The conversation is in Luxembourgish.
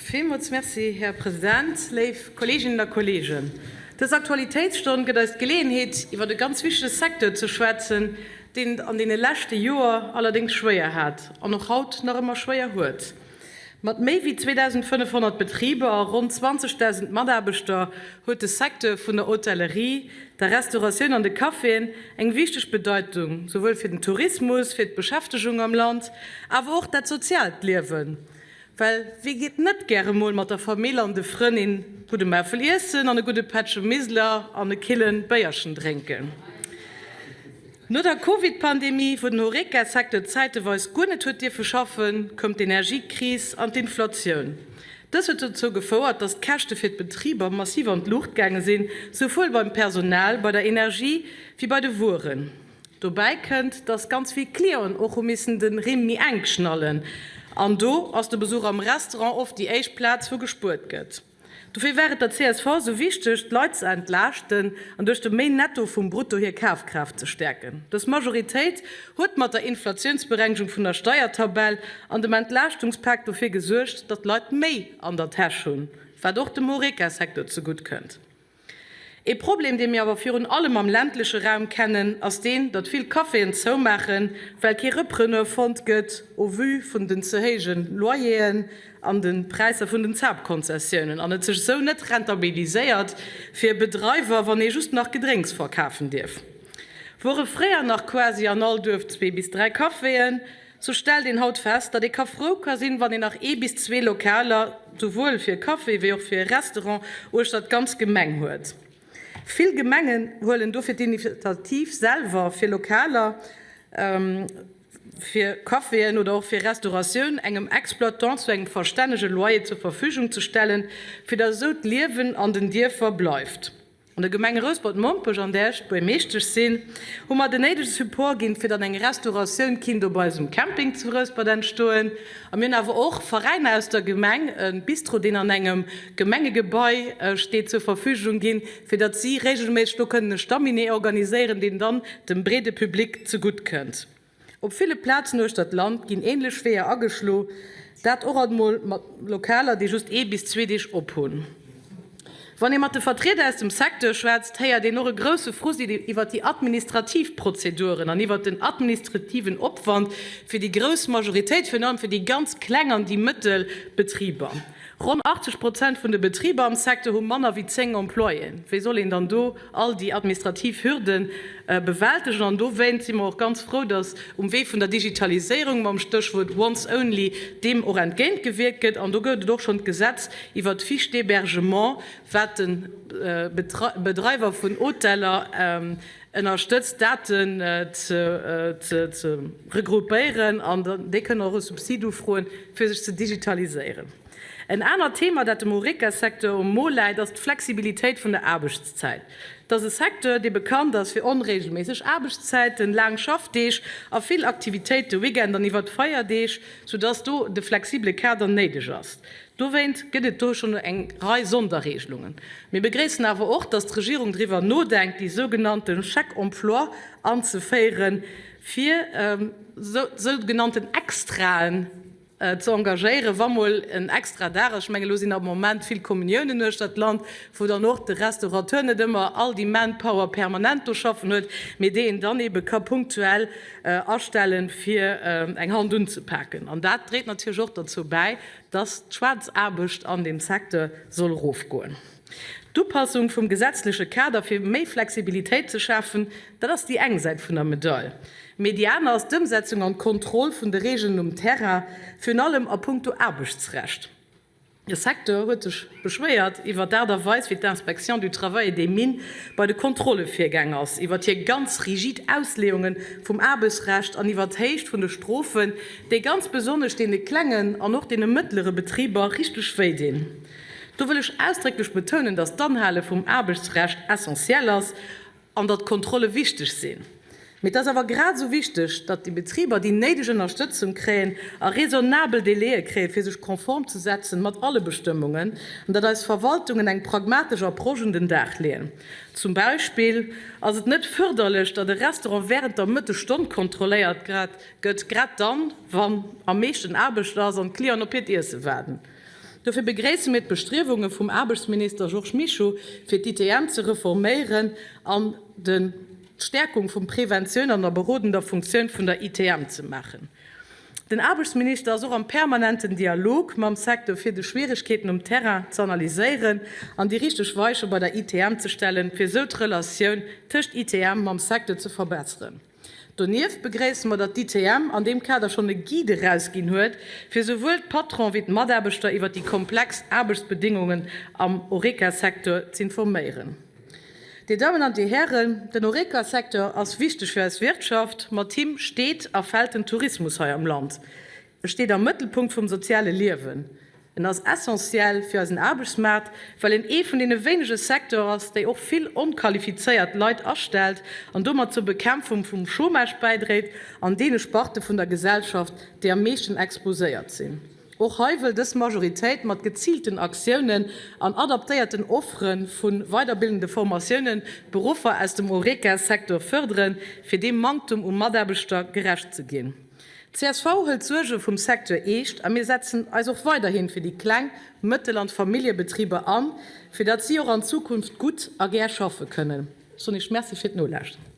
Villmools Merci, Här President. Léif Kolleeginnen a Kolleegen, dës Aktualitéitsstonn gëtt eis d'Geleeënheet, iwwer e ganz wichtege Secteur ze schwätzen, deen et an deene leschte Joer allerdéngs schwéier hat an och haut nach ëmmer schwéier huet. Mat méi wéi 2.500 Betriber a ronn 20.000 Mataarbechter huet de Secteur vun der Hotellerie, der Restauratioun an de Caféen eng wichteg Bedeitung, souwuel fir den Tourismus, fir d'Beschäftegung am Land, awer och dat soziaalt Liewen. Well wie geet net gäre mol mat der Famill an de Frënn een gudde Mäffel iessen an e gudde Pättche Miseler an e killen Béierchen drénken? No der Covid-Pandemie, wou den Horeca-Secteur zäiteweis guer net huet dierfe schaffen, koum d'Energiekris an d'Inflatioun. Dës huet dozou gefouert, datt d'Käschte fir d'Betriber massiv an d'Luucht gaange sinn, souwuel beim Personal, bei der Energie wéi bei de Wueren. Dobäi kënnt, dass ganz vill Clienten och hu missen de Rimm méi enk schnallen. An do ass de Besuch am Restaurant oft déi éischt Plaz, wou gespuert gëtt. Dofir war et der csv esou wichteg, d'Leit ze entlaaschten an duerch de méi Netto vum Brutto hir Kafkraaft ze stäerken. Dës Majoritéit huet mat der Inflatiounsberengegung vun der Steiertabell an dem Entlaaschtungspak dofir gesuergt, datt d'Leit méi an der Täsch hunn, wat och dem Horeca-Secteur zegutt kënnt. Ee Problem, dee mir awer virun allem am ländleche Raum kennen, ass deen, datt vill Caféen zoumaachen, well kee Repreneur fonnt gëtt, au vu vun den ze héije Loyeren an de Präisser vun den ZAP-Konzessiounen, an et sech esou net rentabiliséiert fir e Bedreiwer, wann ee just nach Gedrénks verkafen dierf. Wore fréier nach quasi an all Duerf zwee bis dräi Caféen, Sou stellt een haut fest, datt ee ka frou ka sinn, wann een nach ee bis zwee Lokaler, souwuel fir e Café wéi och fir e Restaurant, uechter d'ganz Gemeng huet. Vill Gemengen huelen dofir d'Initiativ selwer, fir Lokaler fir Caféen oder och fir Restauratioun engem Exploitant zu engem verstännege Loyer zur Verfügung ze stellen, fir datt esou d'Liewen an den Dierfer bleift. An der Gemeng Rouspert-Mompech, an där ech Buermeeschtesch sinn, hu mer den néidege Support ginn, fir datt eng Restauratioun kinnt op eisem Camping zu Rouspert entstoen. A mir hunn awer och Veräiner aus der Gemeng e Bistro, deen an engem Gemengegebai steet, zur Verfügung ginn, fir datt si regelméisseg do kënnen e Stamminee organiséieren, deen dann dem breede Public zegutt kënnt. Op ville Plazen uechter d'Land ginn änlech Weeër ageschlo, dat och alt mol mat Lokaler, déi just ee bis zwee Deeg op hunn. Wann ee mat de Vertrieder aus dem Secteur schwätzt, héiert een och e grousse Frust iwwer déi administrativ Prozeduren an iwwer den administrativen Opwand fir déi grouss Majoritéit, virun allem fir déi ganz kleng an déi mëttel Betriber. Ronn 80 Prozent vun de Betriber am Secteur hu manner wéi 10 Employéen. Wéi soll een dann do all déi administrativ Hürde bewältegen? An dowéint si mer och ganz frou, datt um Wee vun der Digitaliséierung mam Stéchwuert once only deem och entgéintgewierkt gëtt. An do gëtt et och schonn d'Gesetz iwwert d'Fiche d'hébergement, wat de Bedreiwer vun Hoteller ënnerstëtzt, Daten ze regroupéieren an déi kënnen och e Subsid ufroen, fir sech ze digitaliséieren. En anert Thema, dat dem Horeca-Secteur um Mo läit, ass d'Flexibilitéit vun der Aarbechtszäit. Et ass e Secteur, dee bekannt ass fir onreegelméisseg Aarbechtszäiten, laang Schaffdeeg a vill Aktivitéit de Weekend an iwwer d'Feierdeeg, soudass do de flexibele Kader néideg ass. Dowéint gëtt et do schonn eng Rei Sonderregelungen. Mir begréissen awer och, dass d'Regierung driwwer nodenkt, déi sougenannte Chèque emploi anzeféieren, fir sougenannten Extraen ze engagéieren, wa mol en extra Dag ass. Ech mengen, elo sinn am Moment vill Kommuniounen uechter d'Land, wou dann och de Restaurateur net ëmmer all déi Manpower permanent do schaffen huet, mee déi een dann eebe ka punktuell astellen, fir eng Hand unzepaken. An dat dréit natierlech och derzou bäi, dass d'Schwaarzaarbecht an deem Secteur soll erofgoen. D'Upassung vum gesetzleche Kader, fir méi Flexibilitéit ze schafen, dat ass déi eng Säit vun der Medail. Mee déi aner ass d'Ëmsetzung an d'Kontroll vun de Regeln um Terrain, virun allem a puncto Aarbechtsrecht. De Secteur huet sech beschwéiert iwwer d'Aart a Weis, wéi d'Inspection du Travail et des Mines bei de Kontrolle virgaang ass, iwwer hir ganz rigid Ausleeunge vum Aarbechtsrecht an iwwer d'Héicht vun de Strofen, déi ganz besonnesch deene klengen an och deene mëttlere Betriber richteg wéi dinn. Do wëll ech ausdrécklech betounen, datt d'Anhale vum Aarbechtsrecht essentiell ass an datt Kontrolle wichteg sinn. Mee et ass awer grad esou wichteg, datt déi Betriber déi néideg Ënnerstëtzung kréien a raisonnabel Délaië kréien, fir sech konform ze setzen mat alle Bestëmmungen, an datt eis Verwaltungen eng pragmatesch Approche un den Dag leeën. Zum Beispill ass et net fërderlech, datt e Restaurant während der Mëttesstonn kontrolléiert gëtt, grad dann, wann am meeschten Aarbecht ass an d'Clienten op hiert Iesse waarden. Dofir begréisse mir d'Bestriewunge vum Aarbechtsminister Georges Mischo, fir d'ITM ze reforméieren an d'Stäerkung vum Preventioun an der berodender Funktioun vun der ITM ze maachen. Den Aarbechtsminister ass och am permanenten Dialog mam Secteur, fir de Schwieregkeeten um Terrain ze analyséieren an déi richteg Weiche bei der ITM ze stellen, fir esou d'Relatioun tëscht ITM mam Secteur ze verbesseren. Donieft begréisse mer, datt d'ITM an deem Kader schonn e Guide erausginn huet, fir esouwuel d'Patron wéi d'Mataarbechter iwwer déi komplex Aarbechtsbedéngungen am Horeca-Secteur z'informéieren. Dir Dammen an Dir Hären, den Horeca-Secteur ass wichteg fir eis Wirtschaft. Mat him steet a fält den Tourismus hei am Land. E steet am Mëttelpunkt vum soziale Liewen. En ass essentiell fir eisen Aarbechtsmaart, well en ee vun deene wéinege Secteur ass, déi och vill onqualifizéiert Leit astellt an domat zur Bekämpfung vum Chômage bäidréit an deene Sparte vun der Gesellschaft, déi am meeschten exposéiert sinn. Och hei wëll dës Majoritéit mat geziilten Aktiounen an adaptéierten Offere vu weiderbildende Formatiounen d'Beruffer aus dem Horeca-Secteur fërderen, fir deem Manktum u Mataarbechter gerecht ze ginn. Csv hëlt d'Suerge vum Secteur eescht a mir setzen eis och weiderhin fir déi kleng, mëttel an d'Familljebetriber an, fir datt si och an Zukunft gutt a gär schaffe kënnen. Ech soen Iech Merci fir d'Nolauschteren.